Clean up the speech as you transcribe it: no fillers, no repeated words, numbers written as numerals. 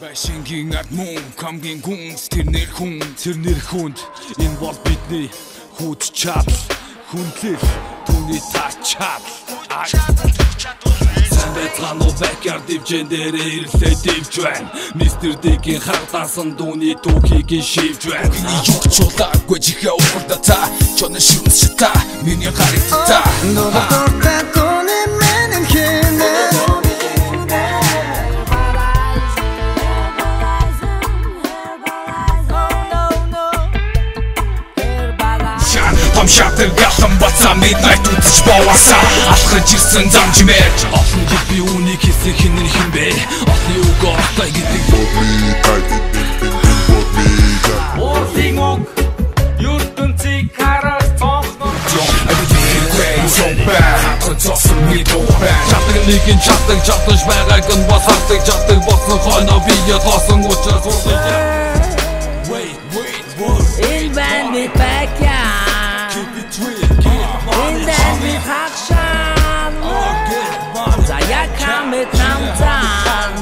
Байшингийн ард мөн хамгийн гүнс тэр нэр хүн Тэр нэр хүнд энэ бол бидний хүч чадал хүндлэл түүний тач чадал. Сайн байцгаана уу backyard дивжэн дээрээ ирлээ дивж байна. Мистер Дикийн хардсан дүүний түүхийг шивж байна. Миний юу ч чулаагүй чихээ ухарда та чоноо шүмс шата миний гарыг та. Том шатар галан бацаа midnight үзэж боваасаа алхаж ирсэн зам чимээ. Олон жил би үүнийг хийсэн хэн нь хэн бэ? Олны үг ортой гэдэг Уурлын үг ертөнцийг хараад цонхноо. Чаддаг нэгэн чаддаг чадаж байгааг нь бас хардаг чаддаг болсон хойно би тосон учраас урдаж. Wait wait wait. Энэ байна би backyard. Keep it real, get money. Энэ байна би хагшаан. Get money. За яг хамт намцаан.